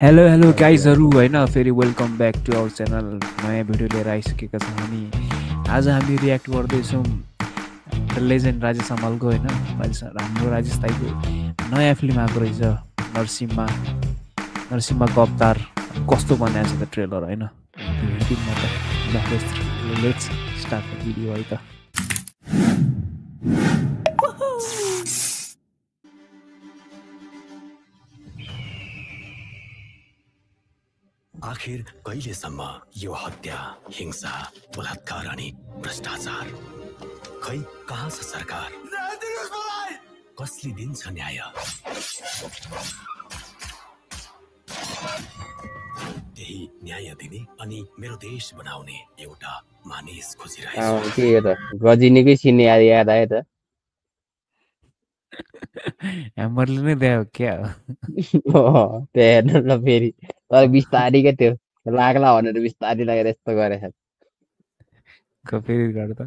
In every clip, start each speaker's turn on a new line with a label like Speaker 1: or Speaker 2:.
Speaker 1: Hello hello गाइजहरू होइन फेरि welcome back to our channel नयाँ भिडियो लिएर आइसकेका छौँ हामी आज हामी रियाक्ट गर्दैछौँ द लेजेन्ड राजेश हमालको होइन हाम्रो राजेश दाइको नयाँ फिल्म आएको रहेछ नरसिम्हाको अवतार कस्तो बनाएको छ त ट्रेलर होइन हेर्दिनमा त लेट्स स्टार्ट द भिडियो है त
Speaker 2: आखिर कहिलेसम्म यो हत्या हिंसा बलात्कार अनि भ्रष्टाचार खै कहाँ छ सरकार कसले दिन्छ न्याय त्यही न्याय दिने अनि मेरो देश बनाउने एउटा मानिस खोजिरहेछु
Speaker 3: के यो त गजिनीकै सिन याद आयो त
Speaker 1: ह्यामरले नै दियो क्या
Speaker 3: त्यो हेर्नु ल फेरि तर बिस्तारी क्या त्यो लाग्ला भनेर बिस्तारी लागेर यस्तो गरेछ
Speaker 1: फेरि गर्दा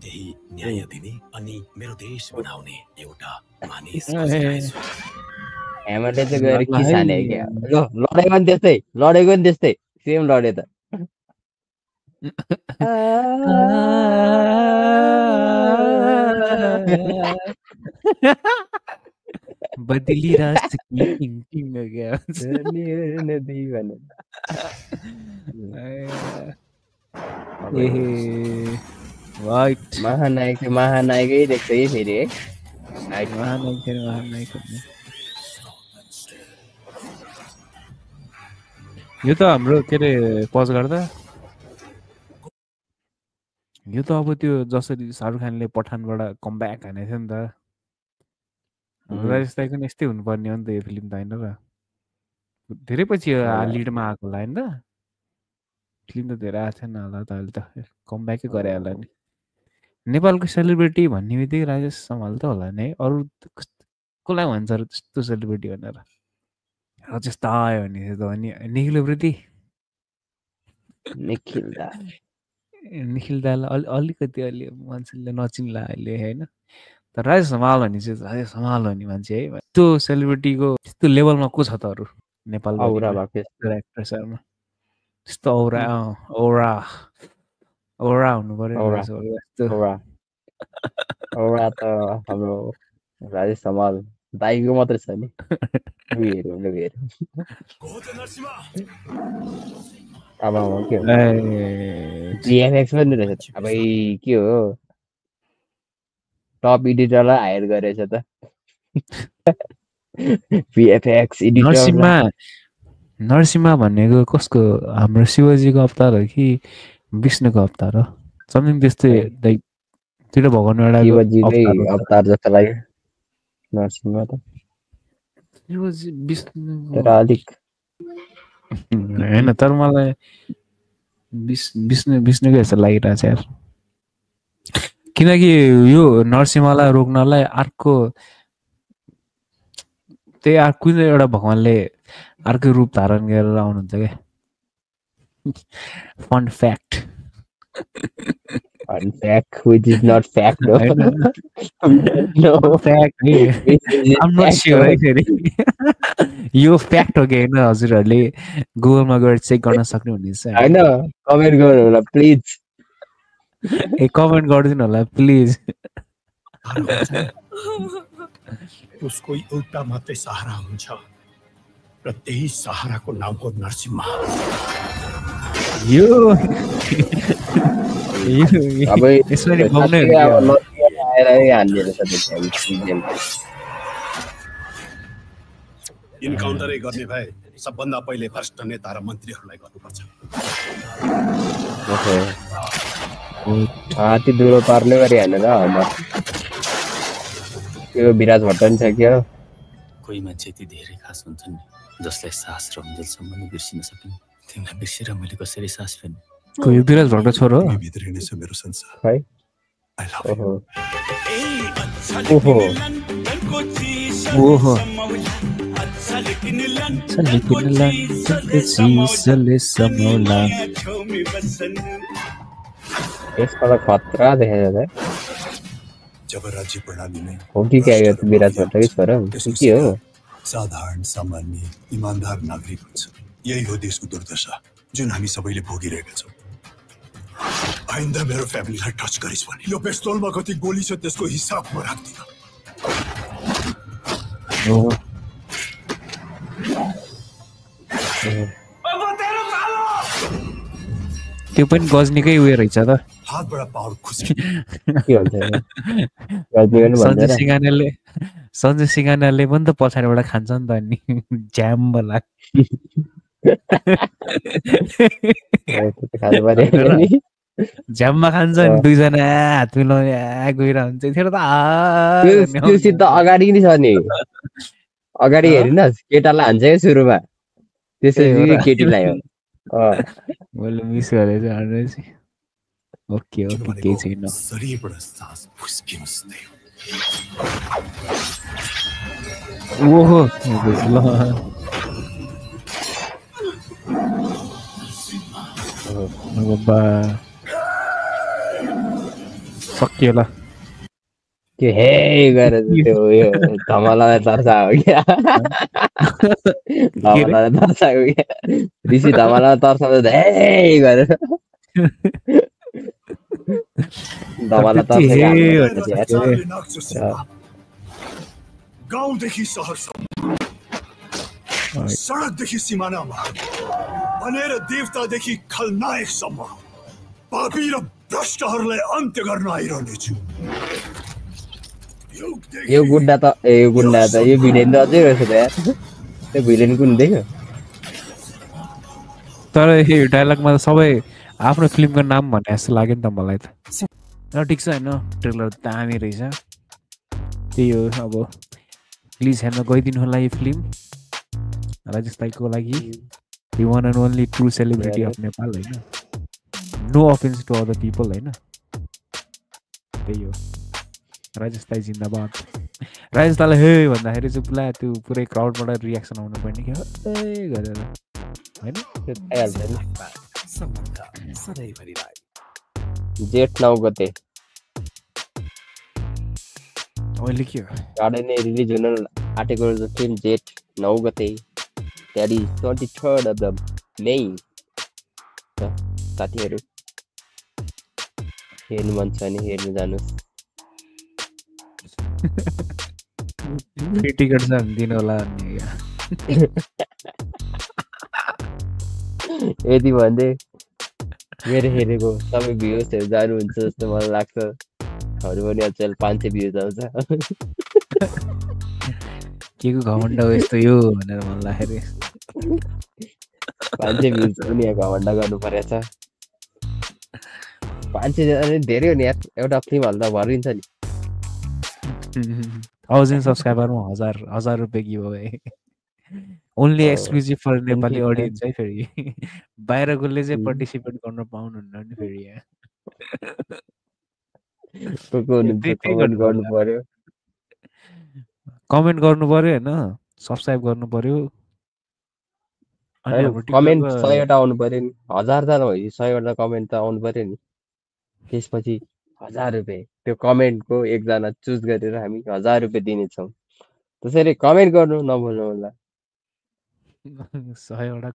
Speaker 2: त्यही न्याय दिने अनि मेरो देश बनाउने एउटा मानिस खोजिरहेछु
Speaker 3: ह्यामरले चाहिँ गएर के छाने क्या लडेको नि त्यस्तै सेम लडे त
Speaker 1: बदली रात की टिङ गया
Speaker 3: नदी भने
Speaker 1: वाइट
Speaker 3: महानायकै देख्छ है फेरि है
Speaker 1: महानायक यो त हाम्रो के अरे पज गर्दा यो त अब त्यो जसरी शाहरुख खानले पठानबाट कमब्याक हानेको थियो नि त हाम्रो राजेश दाइको नि यस्तै हुनुपर्ने हो नि त यो फिल्म त होइन र धेरै पछि लिडमा आएको होला होइन त फिल्म त धेरै आएको थिएन होला त अहिले त कमब्याकै गरे होला नि नेपालको सेलिब्रेटी भन्ने बित्तिकै राजेश हमाल त होला नि है अरू कसलाई भन्छ र त्यस्तो सेलिब्रेटी भनेर राजेश दा आयो भने त अनि निखिल दालाई अलिकति अलि मान्छेले नचिन्ला अहिले होइन तर राजेश हमाल भने चाहिँ राजेश हमाल भन्ने मान्छे है त्यो सेलिब्रिटीको त्यस्तो लेभलमा को छ त अरू नेपालमा एक्ट्रेसहरूमा त्यस्तो औरा हुनु पर्यो
Speaker 3: औरा त हाम्रो राजेश हमाल दाइको मात्रै छ नि VFX पनि रहेछ अब के हो टप एडिटरलाई हायर गरेछ त VFX एडिटर
Speaker 1: नरसिम्हा भनेको कसको हाम्रो शिवजीको अवतार हो कि विष्णुको अवतार हो समथिङ त्यस्तै लाइक त्यो भगवान
Speaker 3: एउटा अवतार जस्तो लाग्यो नरसिम्हा त
Speaker 1: शिवजी विष्णु
Speaker 3: तर अलिक
Speaker 1: हैन तर मलाई विष्णुकै जस्तो लागिरहेको छ यार किनकि यो नरसिम्हालाई रोक्नलाई अर्को त्यही कुनै एउटा भगवानले अर्को रूप धारण गरेर आउनुहुन्छ क्या fun fact
Speaker 3: which is not fact no
Speaker 1: fact I'm not sure है फेरि यो फ्याक्ट हो कि हैन हजुरहरूले गुगलमा गएर चेक गर्न सक्नु हुनेछ
Speaker 3: हैन कमेन्ट गर्नु होला प्लिज
Speaker 1: ए कमेन्ट गरिदिनु होला प्लिज
Speaker 2: उसको एउटा मात्रै सहारा हुन्छ र त्यही सहाराको नाम हो नरसिम्हा
Speaker 1: यो अब यसरी बोल्ने
Speaker 2: इन्काउन्टरै गर्ने भए सबभन्दा पहिले भ्रष्ट नेता र मन्त्रीहरूलाई गर्नुपर्छ
Speaker 3: हात्ती दुलो पार्ने गरी हाल्नु ल त्यो विराज भट्ट नि छ क्या
Speaker 2: कोही मान्छे यति धेरै खास हुन्छन् जसलाई सास र उन्जेलसम्म नै बिर्सिन सकिन् तिमीलाई बिर्सेर मैले कसरी सास फेर्ने
Speaker 1: कोही विराज भट्ट छोरो
Speaker 2: भित्र नै छ मेरो संसार
Speaker 3: है
Speaker 2: आई लभ यु
Speaker 1: ओहो समौला
Speaker 3: यसबाट खतरा देखेको छ
Speaker 2: जब राज्य प्रणाली में
Speaker 3: हो कि क्या यो विराट भट्टकै छोरा हो कि के हो
Speaker 2: साधारण सामान्य इमानदार नागरिक हुन्छ यही हो देशको दुर्दशा जुन हामी सबैले भोगिरहेका छौँ आइन्दा मेरो फ्यामिलीलाई टच गरिस् भने यो पिस्तोलमा कति गोली छ त्यसको हिसाब म राख्दिन
Speaker 1: त्यो पनि गजनीकै उयो रहेछ त
Speaker 2: हातबाट पावर खुसी
Speaker 3: के हुन्छ गजनी पनि भन्दैन
Speaker 1: सञ्जय सिंगानाले पनि त पछाडिबाट खान्छ नि त अनि ज्याम बला झ्याममा खान्छ नि दुईजना हात मिलाउने गइरहन्छ हुन्छ थियो त
Speaker 3: त्यो सिट त अगाडि नै छ नि अगाडि हेरिनुहोस् केटालाई हान्छ क्या सुरुमा त्यसपछि केटीलाई हो
Speaker 1: मैले मिस गरेछु हान्दैछु ओके ओके केही छैन
Speaker 2: शरीरबाट सास फुस्किनुस्
Speaker 1: ओहो ल सकियो ल
Speaker 3: त्यो हे गरेर त्यो उयो धमलालाई तर्सा हो क्या धमलालाई तर्सा हो क्या ऋषि धमलालाई तर्साउँदा हे गरेर धमला तर्सा
Speaker 2: गाउँदेखि सहरसम्म सडकदेखि सिमानामा भनेर देवतादेखि खलनायकसम्म पापी र भ्रष्टहरूलाई अन्त्य गर्न आइरहनेछु
Speaker 3: यो गुन्डा त यो भिलेन त अझै रहेछ त यार त्यो भिलेन कुन देख्यो
Speaker 1: तर यो डायलगमा त सबै आफ्नो फिल्मको नाम भने जस्तो लाग्यो नि त मलाई त र ठिक छ होइन ट्रेलर दामी रहेछ त्यही हो अब प्लिज हेर्न गइदिनु होला यो फिल्म राजेश दाइको लागि the one and only true celebrity of Nepal होइन no offence to other people होइन त्यही हो राजेश दाइ जिन्दाबाद राजेश दाइलाई हे भन्दाखेरि चाहिँ पुरा त्यो पुरै क्राउडबाट रियाक्सन आउनु पर्ने क्या गरेर होइन
Speaker 3: जेठ 9 गते
Speaker 1: अहिले के हो
Speaker 3: चाँडै नै रिलिज हुन आँटेको फिल्म जेठ 9 गते That is 23rd of the May. साथीहरू हेर्नु मन छ भने हेर्नु जानुहोस्
Speaker 1: टिकट छ भने दिनु होला
Speaker 3: यदि भन्दै मेरो हेरेको सबै भ्युजहरू जानुहुन्छ जस्तो मलाई लाग्छ अरू पनि अचेल 500 भ्युज आउँछ
Speaker 1: के को घमण्ड हो यस्तो यो भनेर मन लाग्यो
Speaker 3: 500 भ्युज पनि यहाँ घमण्ड गर्नु परेछ 500 धेरै हो नि यार एउटा फिल्म हाल्दा भरिन्छ नि
Speaker 1: 1000 सब्स्क्राइबरमा 1000 रुपैयाँ give away only exclusive for Nepali audience है फेरि बाहिरकोले चाहिँ पार्टिसिपेट गर्न पाउनुहुन्न नि फेरि यहाँ कमेन्ट गर्नु पर्यो हैन सब्स्क्राइब गर्नु पर्यो
Speaker 3: कमेन्ट 100 वटा आउनु पर्यो नि 1000 त नभए 100 वटा कमेन्ट त आउनु पर्यो नि त्यसपछि 1000 रुपैयाँ त्यो कमेन्टको एकजना चुज गरेर हामी 1000 रुपैयाँ दिनेछौँ त्यसैले कमेन्ट गर्नु नभुल्नु होला
Speaker 1: 100 वटा